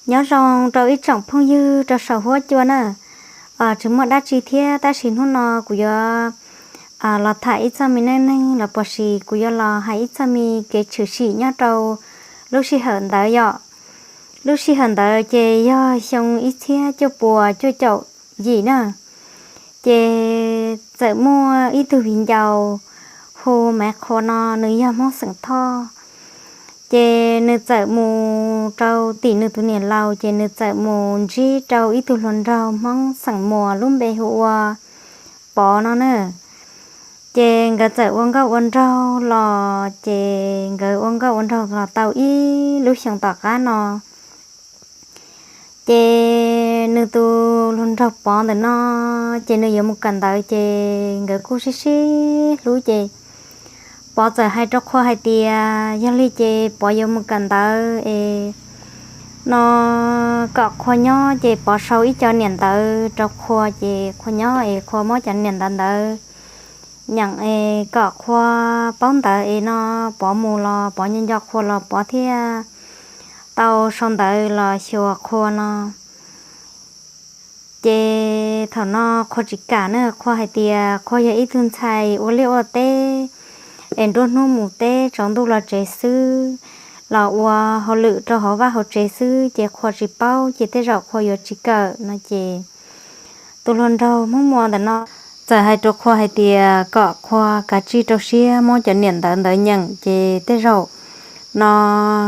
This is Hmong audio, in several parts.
Nyob zoo rau ib tsoom phooj ywg rau saum huab cua na. Tsis muaj dab tsi thiab, tab sis hnub no kuv yuav los tham ib txoj me neej neeg los puas sis kuv yuav los hais ib txoj me kev tshwm sim nyob rau lub sij hawm ntawd yom. Lub sij hawm ntawd ces yog xyoo ib txhiab cuaj puas cuaj caum yim na. Ces txawm muaj ib tug viv ncaus hu Maiv Qhua no, nws yog Hmoob xeem Thoj. Ces nws txawm mus rau tim nws tus niam laus, ces nws txawm mus ntsib rau ib tug hluas nraug Hmoob xeem Muas lub npe hu ua Pov no na. Ces nkawd txawm ua nkauj ua nraug los, ces nkawd ua nkauj ua nraug los tau ib lub xyoos tom qab no, ces nws tus hluas nraug Pov ntawm no, ces nws yuav mus kawm ntawv, ces nkawd kuj sib sib hlub, ces Pov txawm hais rau Qhua hais tias yog li ces Pov yuav mus kawm ntawv es no kom Qhua nyob, ces Pov sau ib co niam ntawv rau Qhua, ces Qhua nyob es Qhua muab cov niam ntawv ntawd nyeem es kom Qhua paub ntawv es no Pov mus los Pov nco nco Qhua los Pov thiaj tau sau ntawv los xyuas Qhua no. Ces thaum no Qhua tsis kam na, Qhua hais tias Qhua yog ib tug ntxhais ua liaj ua teb es nruab hnub mus teb tsaus ntuj los tsev xwb, los ua hauj lwm rau hauv vaj hauv tsev xwb, ces Qhua tsis paub, ces tej zaum Qhua yuav tsis kawm no. Ces tus hluas nraug Hmoob Muas ntawm no txawm hais rau Qhua hais tias kom Qhua kav tsij rau siab muab cov niam ntawv ntawd nyeem, ces tej zaum no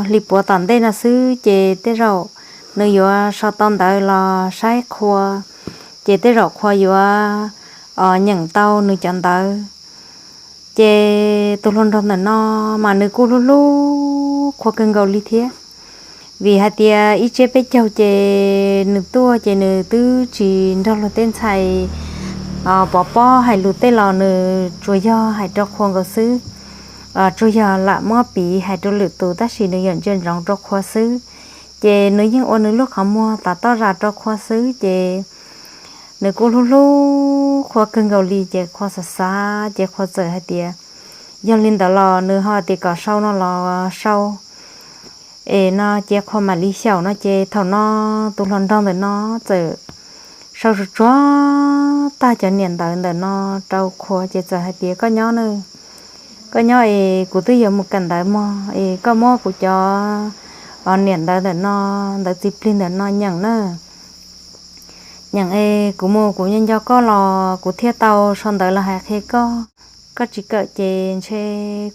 hli puav tom ntej no xwb, ces tej zaum nws yuav sau tau ntawv los saib Qhua, ces tej zaum Qhua yuav nyeem tau nws cov ntawv. Ces tus hluas nraug ntawm no mas nws kuj hlub hlub Qhua kawg nkaus li thiab, vim hais tias ib tsiab peb caug ces nws tuaj ces nws twb tsis nrog luag tej ntxhais pov pob hais lus tej los nws tsuas yog hais rau Qhua nkaus xwb. Tsuas yog lam muab piv hais rau lwm tus tab sis nws yeej ntsia ntsoov rau Qhua xwb. Ces nws yeej ua nws lub qhov muag tav toj zam rau Qhua xwb, ces nws kuj hlub hlub Qhua kawg nkaus li. Ces Qhua xav xav ces Qhua txawm hais tias yog li ntawd los nws ho tias kom sau no los sau es no ces Qhua mam li xyaum no. Ces thaum no tus hluas nraug ntawm no txawm sau tsuag tsuag tag cov niam ntawv ntawm no rau Qhua, ces txawm hais tias koj nyob na, koj nyob es kuv twb yuav mus kawm ntawv mog, es koj muab kuv cov niam ntawv ntawm no, ntawv txiv plig ntawm no nyeem na. Nyeem es kuv mus kuv nco nco koj los kuv thiaj tau sau ntawv los hais qhia koj. Koj tsis kawm ces ntshe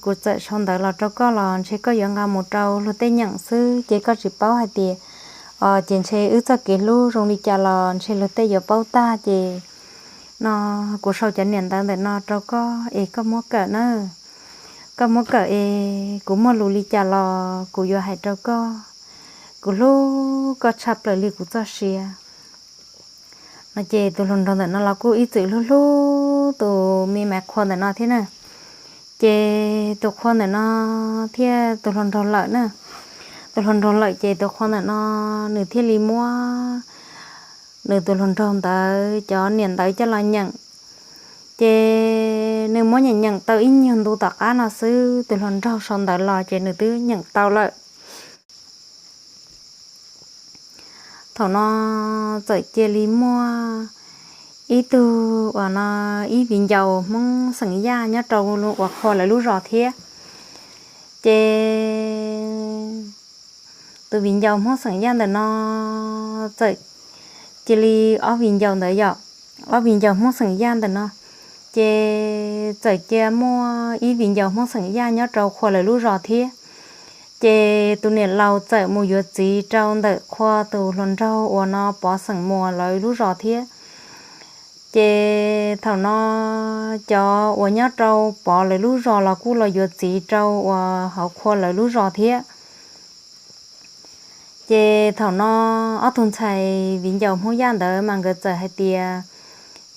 kuv txawm sau ntawv los rau koj los ntshe koj yuav nqa mus rau luag tej nyeem xwb, ces koj tsis paub hais tias ces ntshe wb txoj kev hlub zoo li cas los ntshe luag tej yuav paub tag. Ces no kuv sau cov niam ntawv ntawm no rau koj es koj muab kawm na. Koj muab kawm es kuv muaj lus li cas los kuv yuav hais rau koj. Kuv hlub koj tshaj plaws li kuv txoj sia no. Ces tus hluas nraug ntawm no los kuj ib txwm hlub hlub tus me Maiv Qhua ntawm no thiab na. Ces tus Qhua ntawm no thiaj tus hluas nraug lawm na. Tus hluas nraug lawm ces tus Qhua ntawm no nws thiaj li muab nws tus hluas nraug ntawd cov niam ntawv coj los nyeem. Ces nws muab nyeem nyeem tau ib nyuag ntu tom qab no xwb, tus hluas nraug sau ntawv los ces nws twb nyeem tau lawm. Thaum no txawm cia li muaj ib tug uas no ib viv ncaus Hmoob xeem Yaj nyob rau uas Qhua lawv lub zos thiab. Ces tus viv ncaus Hmoob xeem Yaj ntawm no txawm cia li ob viv ncaus ntawd yom, ob viv ncaus Hmoob xeem Yaj ntawm no, ces txawm cia muaj ib viv ncaus Hmoob xeem Yaj nyob rau Qhua lawv lub zos thiab. Ces tus niam laus txawm mus yuav txiv rau ntawm Qhua tus hluas nraug uas no Pov xeem Muas lawv lub zos thiab. Ces thaum no cov uas nyob rau Pov lawv lub zos los kuj los yuav txiv rau uas hauv Qhua lawv lub zos thiab. Ces thaum no ob tug ntxhais viv ncaus Hmoob Yaj ntawd mas nkawd txawm hais tias,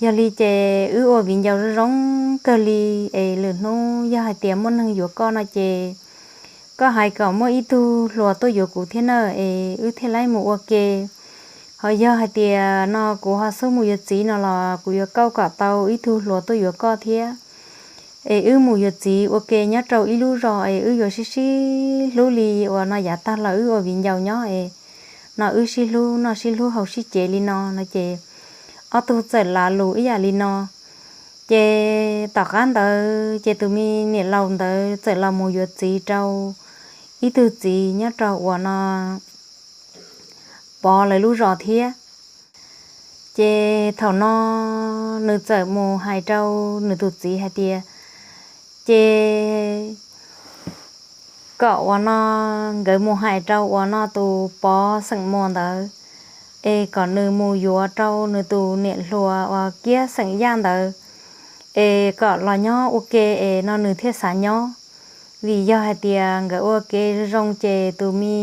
yog li ces wb ua viv ncaus zoo zoo kawg li, es lwm hnub yog hais tias muaj neeg yuav koj no ces koj hais kom muaj ib tug hluas tuaj yuav kuv thiab na, es wb thiaj li mus ua ke. Ho yog hais tias no kuv ho xub mus yuav txiv no los kuv yuav kauj kom tau ib tug hluas tuaj yuav koj thiab. Es wb mus yuav txiv ua ke nyob rau ib lub zos es wb yuav sib sib hlub li uas no yav tag los wb ua viv ncaus nyob es no wb sib hlub noj sib hlub haus sib cev li no no ces ob tug txawm lav lus ib yam li no. Ces tom qab ntawd ces tus me niam laus ntawd txawm los mus yuav txiv rau ib tug txiv nyob rau uas no Pov lawv lub zos thiab. Ces thaum no nws txawm mus hais rau nws tus txiv hais tias, ces kom uas no nkawd mus hais rau uas no tus Pov xeem Muas ntawd, es kom nws mus yuav rau nws tus niam hluas uas Kiab xeem Yaj ntawd, es kom los nyob ua ke es no nws thiaj xav nyob. Vim yog hais tias nkawd ua ke zoo ces tus me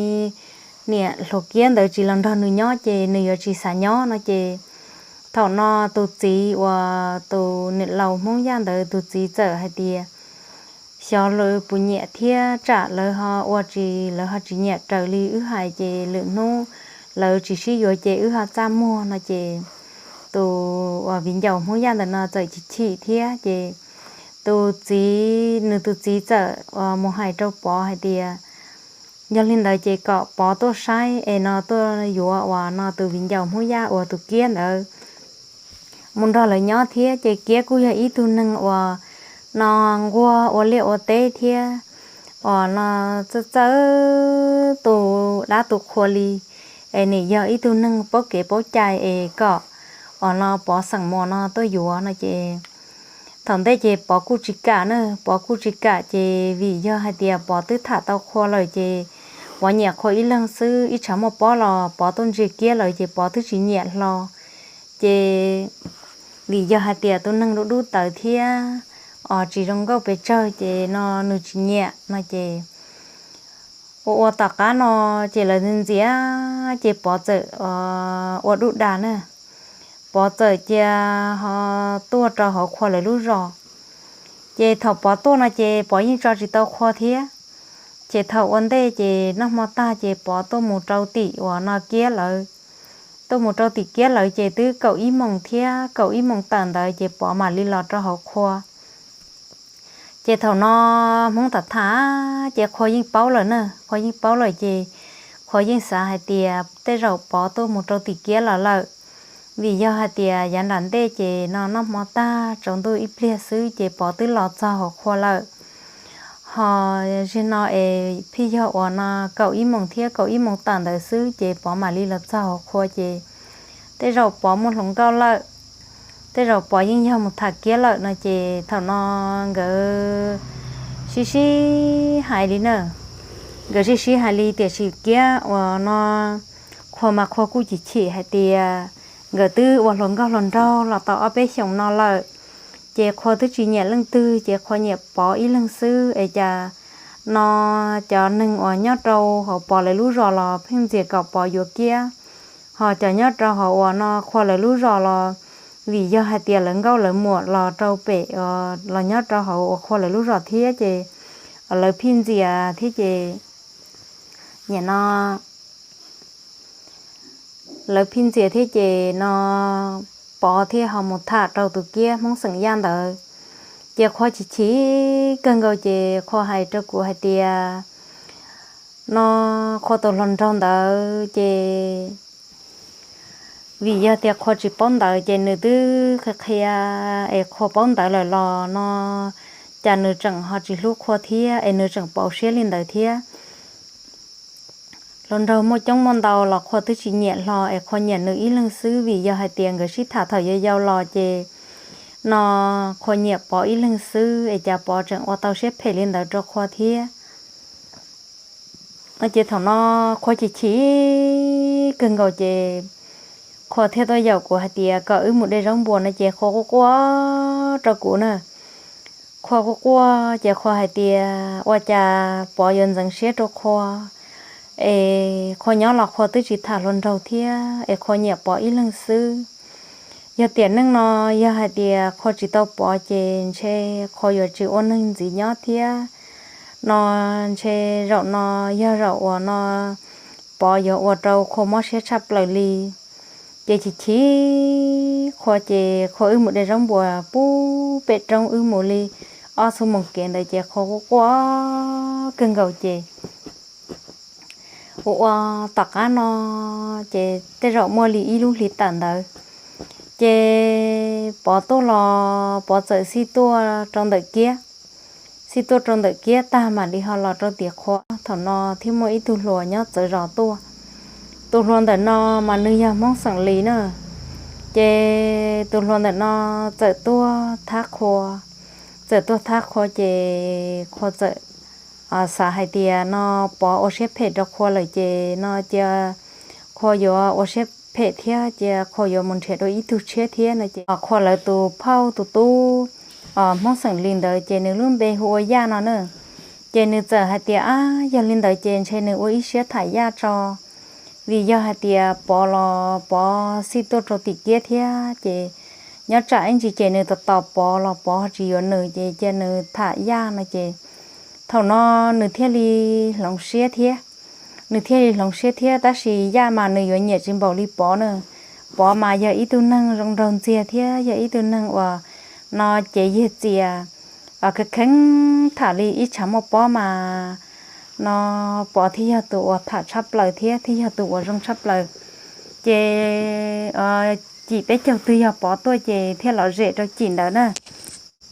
niam hluas Kiab ntawd tsis los nrog nws nyob ces nws yuav tsis xav nyob no ces thaum no tus txiv uas tus niam laus Hmoob Yaj ntawd tus txiv txawm hais tias, xyov lawv puas nyiam thiab tsam lawv ho ua tsis, lawv ho tsis nyiam raws li wb hais ces lwm hnub lawv tsis sib yuav ces wb ho txaj muag no ces tus uas viv ncaus Hmoob Yaj ntawm no txawm chim chim thiab ces tus txiv, nws tus txiv txawm mus hais rau Pov hais tias, yog li ntawd ces kom Pov tuaj saib es no tuaj yuav uas no tus viv ncaus Hmoob Yaj uas tus Kiab ntawd mus nrog lawv nyob thiab ces Kiab kuj yog ib tug neeg uas no nquag ua liaj ua teb thiab uas no txawj txawj tu dab tu qhua li, es nim yog ib tug neeg paub kev paub cai es kom uas no Pov xeem Muas no tuaj yuav no ces thaum ntej ces Pov kuj tsis kam na, Pov kuj tsis kam ces vim yog hais tias Pov twb tham tau qhua lawm ces Pov nyiam qhua ib leeg xwb, ib tshav muaj pob los Pov tuaj ntsia Kiab lawm ces Pov twb tsis nyiam hlo. Ces vim yog hais tias tus neeg dub dub tawv thiab os tsis zoo nkauj pes tsawg ces no nws tsis nyiam no ces ua ua tom qab no ces lawv ntxias ces Pov txawm ua dub dag na, Pov txawm cia ho tuaj rau hauv qhua lawv lub zos. Ces thaum Pov tuaj no ces Pov yeej tso tsis tau qhua thiab. Ces thaum ua ntej ces noj hmo tag ces Pov tuaj mus rau tim uas no Kiab lawv, tuaj mus rau tim Kiab lawv ces twb kaum ib moos thiab, kaum ib moos tawm ntawd ces Pov mam li los rau hauv qhua. Ces thaum no Hmoob tham tham ces qhua yeej paub lawm na, qhua yeej paub lawm ces qhua yeej xav hais tias tej zaum Pov tuaj mus rau tim Kiab los lawm. Vim yog hais tias yav nram ntej ces no noj hmo tag tsaus ntuj ib pliag xwb ces Pov twb los txog hauv qhua lawm. Ho zaum no es phij yog uas no kaum ib moos thiab kaum ib moos tawm ntawd xwb ces Pov mam li los txog hauv qhua ces tej zaum Pov muaj hluas nkauj lawm, tej zaum Pov yeej yog mus tham Kiab lawm no ces thaum no nkawd sib sib hais li na. Nkawd sib sib hais li tiam sis Kiab uas no qhua mas qhua kuj chim chim hais tias nkawd twb ua hluas nkauj hluas nraug los tau ob peb xyoos no lawm, ces qhua twb tsis nyiam leej twg ces qhua nyiam Pov ib leeg xwb es cas no cov neeg uas nyob rau hauv Pov lawv lub zos los pheej ntxias kom Pov yuav Kiab, ho cov nyob rau hauv uas no qhua lawv lub zos los vim yog hais tias lawv nkauj lawv muam los rau pem los nyob rau hauv uas qhua lawv lub zos thiab ces lawv phij ntxias thiab ces nim no lawv phij ntxias thiab ces no Pov thiaj ho mus tham rau tus Kiab Hmoob xeem Yaj ntawd. Ces qhua chim chim kawg nkaus ces qhua hais rau kuv hais tias no qhua tus hluas nraug ntawd ces vim yog tias qhua tsis paub ntawv ces nws twb qhia qhia es qhua paub ntawv lawm los no cas nws tseem ho tsis hlub qhua thiab es nws tseem pauv siab li ntawd thiab. Hluas nraug muaj coob muaj ntau los qhua twb tsis nyiam hlo es qhua nyiam nws ib leeg xwb vim yog hais tias nkawd sib tham thaum yau yau los ces no qhua nyiam Pov ib leeg xwb es cas Pov tseem ua tau siab phem li ntawd rau qhua thiab. No ces thaum no qhua chim chim kawg nkaus ces qhua thiaj tuaj yaum kuv hais tias kom wb mus de zaub npua no ces qhua quaj quaj rau kuv na. Qhua quaj quaj ces qhua hais tias ua cas Pov yuav ntxeev siab rau qhua es qhua nyob los qhua twb tsis tham hluas nraug thiab es qhua nyiam Pov ib leeg xwb. Yog tiam neej no yog hais tias qhua tsis tau Pov ces ntshe qhua yuav tsis ua neeg ntxiv nyob thiab. No ntshe zaum no yog zaum uas no Pov yuav ua rau qhua mob siab tshaj plaws li. Ces chim chim qhua ces qhua wb mus de zaub npua pub pem roob wb mus li ob xuab moos kev ntawd ces qhua quaj quaj kawg nkaus ces Ua ua tom qab no ces tej zaum muaj li ib lub hli tawm ntawd, ces Pov tuaj los Pov txawm xij tuaj rau ntawm kiab. Xij tuaj rau ntawm kiab tag mam li ho los rau tim Qhua. Thaum no thiaj muaj ib tug hluas nyob txawv zos tuaj. Tus hluas ntawm no mas nws yog Hmoob xeem Lis na. Ces tus hluas ntawm no txawm tuaj thab Qhua. Txawm tuaj thab Qhua ces Qhua txawm xav hais tias no Pov ua siab phem rau Qhua lawm ces no cia Qhua yuav ua siab phem thiab cia Qhua yuav mus nrhiav dua ib tug tshiab thiab no ces Qhua lawv tus phauj tus tub Hmoob xeem Lis ntawd ces nws lub npe hu ua Yaj no na. Ces nws txawm hais tias, ab, yog li ntawd ces ntshe nws ua ib siab tham Yaj tso, vim yog hais tias Pov los Pov xij tuaj rau tim kiab thiab ces nyob tsam ib ntsis ces nws tos tos Pov los Pov ho tsis yuav nws ces cia nws tham Yaj no ces thaum no nws thiaj li hloov siab thiab. Nws thiaj li hloov siab thiab tab sis Yaj mas nws yuav nyiam tsis npaum li Pov na. Pov mas yog ib tug neeg zoo nraug ntxiag thiab yog ib tug neeg uas no cev yag txias kheev kheev tham li ib tshav muaj pob mas no Pov thiaj yog tus uas tham tshaj plaws thiab thiaj yog tus uas zoo tshaj plaws. Ces cim peb caug twg yog Pov tuaj ces thiaj los zem rau cim ntawd na.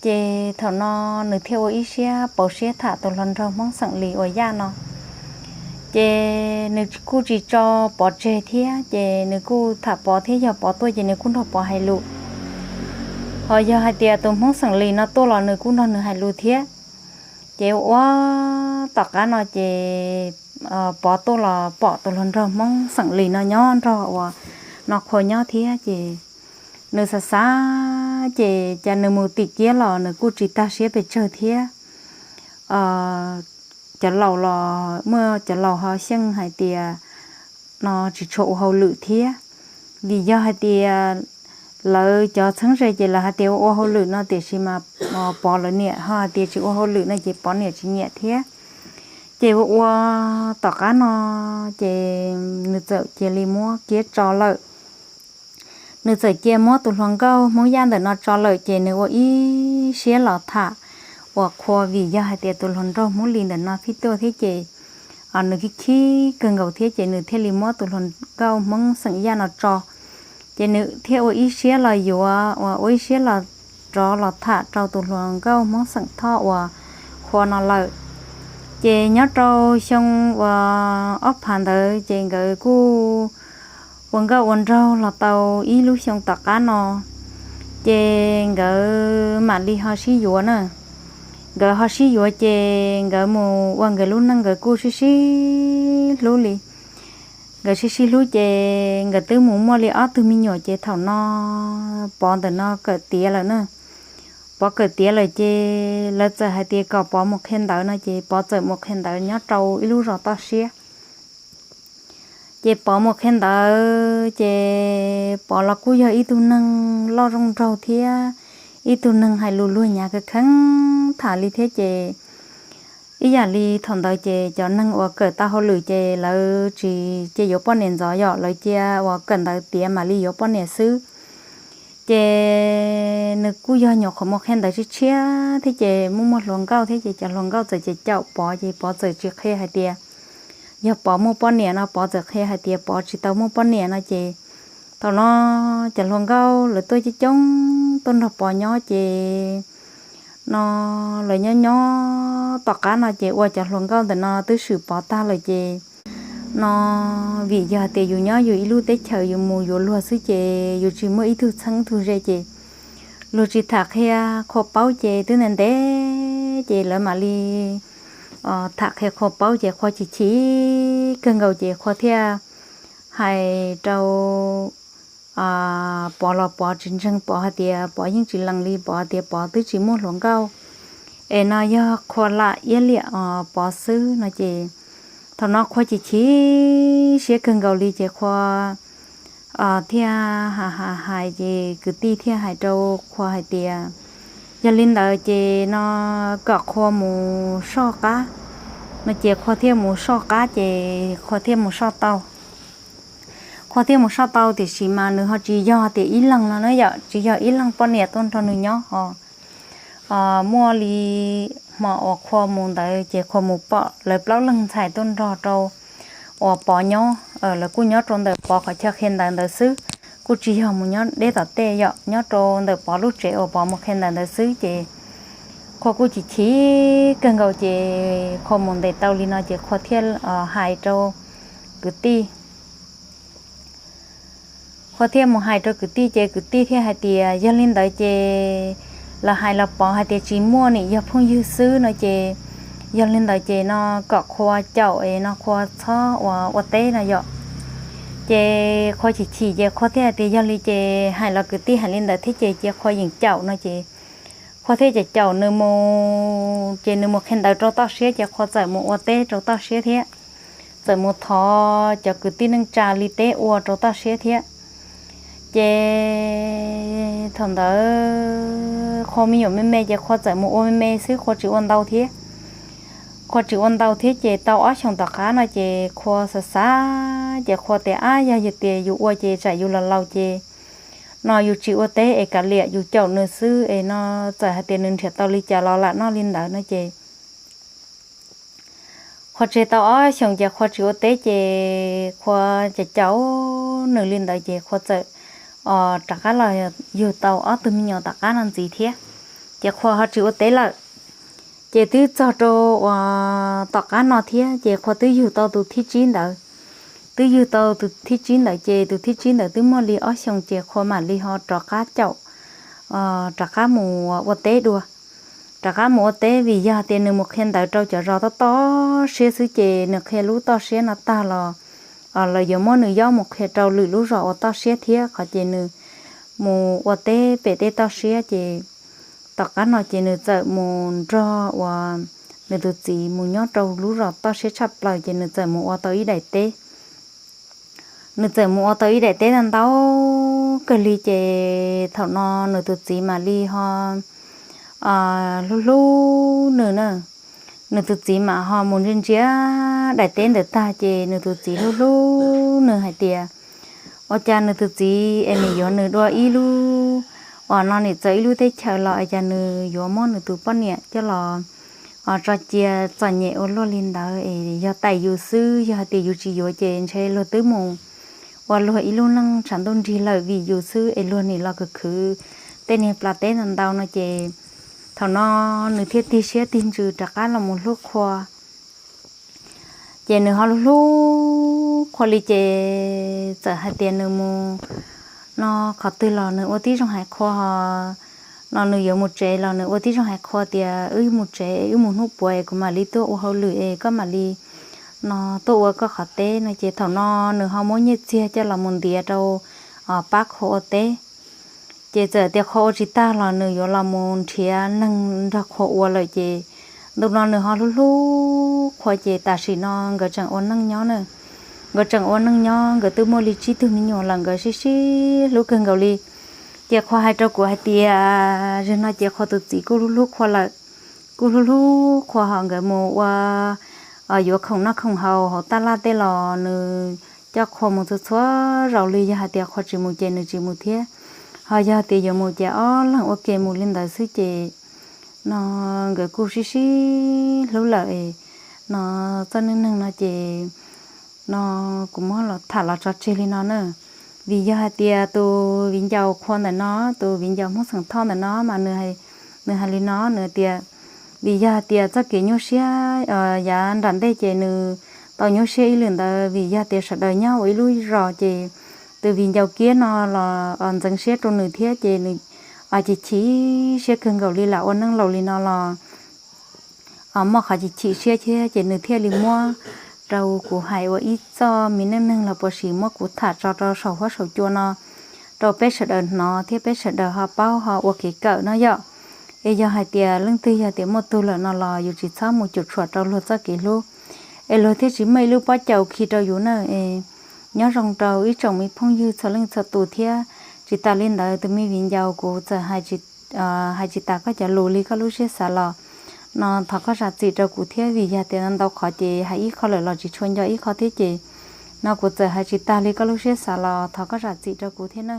Ces thaum no nws thiaj ua ib siab pauv siab tham tus hluas nraug Hmoob xeem Lis uas Yaj no. Ces nws kuj tsis tso Pov tseg thiab ces nws kuj tham Pov thiab yog Pov tuaj ces nws kuj nrog Pov hais lus. Ho yog hais tias tus Hmoob xeem Lis no tuaj los nws kuj nrog nws hais lus thiab. Ces ua tom qab no ces Pov tuaj los pom tus hluas nraug Hmoob xeem Lis no nyob nrog uas no Qhua nyob thiab ces nws xav xav ces cas nws mus tim kiab los nws kuj tsis tag siab pes tsawg thiab. Cov laus los muaj cov laus ho xyeej hais tias no tsis tshua ua hauj lwm thiab, vim yog hais tias lawv cov txheeb ze ces lawv hais tias ua ua hauj lwm no tiam sis mas Pov lawv niam ho hais tias tsis ua hauj lwm no ces Pov niam tsis nyiam thiab. Ces ua ua tom qab no ces nws txawm cia li muab kiab tso lawm. Nws txawm cia muab tus hluas nkauj Hmoob Yaj ntawm no tso lawm ces nws ua ib siab los tham uas Qhua vim yog hais tias tus hluas nraug Hmoob Lis ntawm no pheej tuaj thiab ces nws khib khib kawg nkaus thiab ces nws thiaj li muab tus hluas nkauj Hmoob xeem Yaj no tso. Ces nws thiaj ua ib siab los yuav uas ua ib siab los rov los tham rau tus hluas nkauj Hmoob xeem Thoj uas Qhua no lawm. Ces nyob rau xyoo uas ob phav ntawd ces nkawd kuj ua nkauj ua nraug los tau ib lub xyoo tom qab no, ces nkawd mam li ho sib yuav na. Nkawd ho sib yuav ces nkawd mus ua nkawd lub neej nkawd kuj sib sib hlub li. Nkawd sib sib hlub ces nkawd twb mus muaj li ob tug me nyuam ces thaum no Pov ntawm no kawm tiav lawm na. Pov kawm tiav lawm ces lawv txawm hais tias kom Pov mus qhia ntawv no ces Pov txawm mus qhia ntawv nyob rau ib lub zos toj siab. Ces Pov mus qhia ntawv ces Pov los kuj yog ib tug neeg loj zoo nraug thiab ib tug neeg hais lus luag nyav kawg kheev tham li thiab ces ib yam li thaum ntawd ces cov neeg uas kawm tau hauj lwm ces lawv tsis cia yuav poj niam ntxov yom, lawv cia uas kawm ntawv tiav mam li yuav poj niam xwb. Ces nws kuj yog nyuam qhuav mus qhia ntawv tshiab tshiab thiab ces muaj muaj hluas nkauj thiab ces cov hluas nkauj txawm ces caum Pov ces Pov txawm tsis qhia hais tias yog Pov muaj poj niam no, Pov txawm qhia hais tias Pov tsis tau muaj poj niam no ces thaum no cov hluas nkauj lawv tuaj coob coob tuaj nrog Pov nyob ces no lawv nyob nyob tom qab no ces ua cov hluas nkauj ntawm no twb swm Pov tag lawm ces no vim yog tias yus nyob yus ib lub teb chaws yus mus yuav luag xwb ces yus tsis muaj ib tug txheeb tug ze ces luag tsis tham qhia Qhua paub ces twb ntev ntev ces lawv mam li tham qhia Qhua paub ces Qhua chim chim kawg nkaus ces Qhua thiaj hais rau Pov los Pov tsis ntseeg, Pov hais tias Pov yeej tsis lees li, Pov hais tias Pov twb tsis muaj hluas nkauj es no yog Qhua lam iab liam Pov xwb no ces thaum no Qhua chim chim siab kawg nkaus li ces Qhua thiaj hais hais hais ces kwv tij thiaj hais rau Qhua hais tias yog li ntawd ces no kom Qhua mus soj qab no ces Qhua thiaj mus soj qab ces Qhua thiaj mus soj tau. Qhua thiaj mus soj tau tiam sis mas nws ho tsis yog tias ib leeg no na yom, tsis yog ib leeg poj niam tuaj nrog nws nyob ho muaj li hmo uas Qhua mus ntawd ces Qhua mus pom lawv plaub leeg ntxhais tuaj nrog rau uas Pov nyob, lawv kuj nyob rau ntawm Pov qhov chaw qhia ntawv ntawd xwb, kuj tsis yog mus nyob deb tom tej yom, nyob rau ntawm Pov lub tsev uas Pov mus qhia ntawv ntawd xwb ces Qhua kuj chim chim kawg nkaus ces Qhua mus ntes tau li no ces Qhua thiaj hais rau kwv tij Qhua thiaj mus hais rau kwv tij ces kwv tij thiaj hais tias yog li ntawd ces lawv hais los Pov hais tias tsis muaj, nim yog phooj ywg xwb no ces yog li ntawd ces no kom Qhua caum es no Qhua txhob ua ua teb no yom. Ces Qhua chim chim ces Qhua thiaj hais tias yog li ces hais los kwv tij hais li ntawd thiab ces cia Qhua yeem caum no ces Qhua thiaj caum caum nws mus ces nws mus qhia ntawv rau toj siab ces Qhua txawm mus ua teb rau toj siab thiab, txawm mus thov cov kwv tij neej tsa li teb ua rau toj siab thiab. Ces thaum ntawd Qhua me nyuam me me ces Qhua txawm mus ua me me xwb, Qhua tsis ua ntau thiab. Qhua tsis ua ntau thiab ces tau ob xyoos tom qab no ces Qhua xav xav ces Qhua tias ab yog yus tias yus ua ces tsam yus los laus ces no yus tsis ua teb es kav liam yus caum nws xwb es no txawm hais tias nws nrhiav tau li cas los lam noj li ntawd no ces Qhua tseg tau ob xyoos ces Qhua tsis ua teb ces Qhua caum caum nws li ntawd ces Qhua txawm rov qab los yug tau ob tug me nyuam tom qab no ntxiv thiab. Ces Qhua ho tsis ua teb lawm. Ces twb txog rau uas tom qab no thiab ces Qhua twb yug tau tus thib tsib ntawd. Twb yug tau tus thib tsib ntawd ces tus thib tsib ntawd twb muaj li ob xyoos ces Qhua mam li ho rov qab caum rov qab mus ua teb dua. Rov qab mus ua teb vim yog tias nws mus qhia ntawv rau cov zos toj toj siab xwb ces nws qhia lub toj siab no tag los lawv yuav muab nws yob mus qhia rau lwm lub zos uas toj siab thiab qhov ces nws mus ua teb pem tej toj siab ces tom qab no ces nws txawm mus nrog uas nws tus txiv mus nyob rau lub zos toj siab tshaj plaws ces nws txawm mus ua tau ib daim teb. Nws txawm mus ua tau ib daim teb ntau ntau kawg li ces thaum no nws tus txiv mam li ho hlub hlub nws na. Nws tus txiv mam ho mus ntsia ntsia daim teb ntawd tag ces nws tus txiv hlub hlub nws hais tias ua cas nws tus txiv es nim yuav nws dua ib lub uas no nim txawv ib lub teb chaws los es cas nws yuav muab nws tus poj niam coj los tso cia txom nyem ua luaj li ntawd es yog tais yus xwb, yog hais tias yus tsis yuav ces ntshe luag twb mus ua luag ib lub neej tshav ntuj nrig lawm vim yus xwb es luag nim los khwv khwv tej niag plas teb ntau ntau no ces thaum no nws thiaj tig siab tig ntsws rov qab los mus hlub Qhua. Ces nws ho hlub hlub Qhua li ces txawm hais tias nws mus no qhov twg los nws ua tib zoo hais Qhua ho no nws yuav mus tsev los nws ua tib zoo hais Qhua tias wb mus tsev es wb mus hnub puav es kuv mam li tuaj ua hauj lwm es koj mam li no tuaj ua koj qhov teb no ces thaum no nws ho muab nyiaj txiag coj los mus ntiav rau pab Qhua ua teb. Ces txawm tias Qhua ua tsis tag los nws yuav los mus nrhiav neeg nrog Qhua ua lawm ces ntu no nws ho hlub hlub Qhua ces tam sim no nkawd tseem ua neej nyob na. Nkawd tseem ua neej nyob, nkawd twb muaj li tsib tug me nyuam lawm, nkawd sib sib hlub kawg nkaus li. Ces Qhua hais rau kuv hais tias zaum no ces Qhua tus txiv kuj hlub hlub Qhua lawm, kuj hlub hlub Qhua ho nkawd mus ua yuav khoom noj khoom haus hauv taj laj tej los nws coj Qhua mus txhua txhua zaus li, yog hais tias Qhua tsis mus ces nws tsis mus thiab. Ho yog tias yuav mus ces ob leeg ua ke mus li ntawd xwb ces no nkawd kuj sib sib hlub lawm. No txoj neej neeg no ces no kuv muab los tham los tso tseg li no na. Vim yog hais tias tus viv ncaus Qhua ntawm no, tus viv ncaus Hmoob xeem Thoj ntawm no mas nws hais li no, nws tias vim yog hais tias txoj kev nyuaj siab yav nram ntej ces nws tau nyuaj siab ib lwm ntawd vim yog tias sawv daws nyob ua ib lub zos ces tus viv ncaus Kiab no los ntxeev siab rau nws thiab ces nws chim chim siab kawg nkaus li, lam ua neej laus li no los muaj qhov chim chim siab thiab ces nws thiaj li muab rau kuv hais ua ib txoj me neej neeg los puas sis muab kuv tham tso rau saum huab saum cua no rau peb sawv daws hnov thiab peb sawv daws ho paub ho ua kev kawm no yom. Es yog hais tias leej twg yog tias muaj tug lawm no los yus tsis txhob mus cuam tshuam rau luag txoj kev hlub, es luag thiaj tsis muaj ib lub pob caus khi rau yus na. Es nyob zoo rau ib tsoom me phooj ywg txhua leej txhua tus thiab. Tsis tas li ntawd tus me viv ncaus kuv txawm hais tsis tas koj cov lus li koj lub siab xav los no thov koj zam txim rau kuv thiab, vim yog tias ntau qhov ces hais ib qho lawm los tsis tshua nco ib qho thiab ces no kuv txawm hais tsis tag li koj lub siab xav los thov koj zam txim rau kuv thiab na.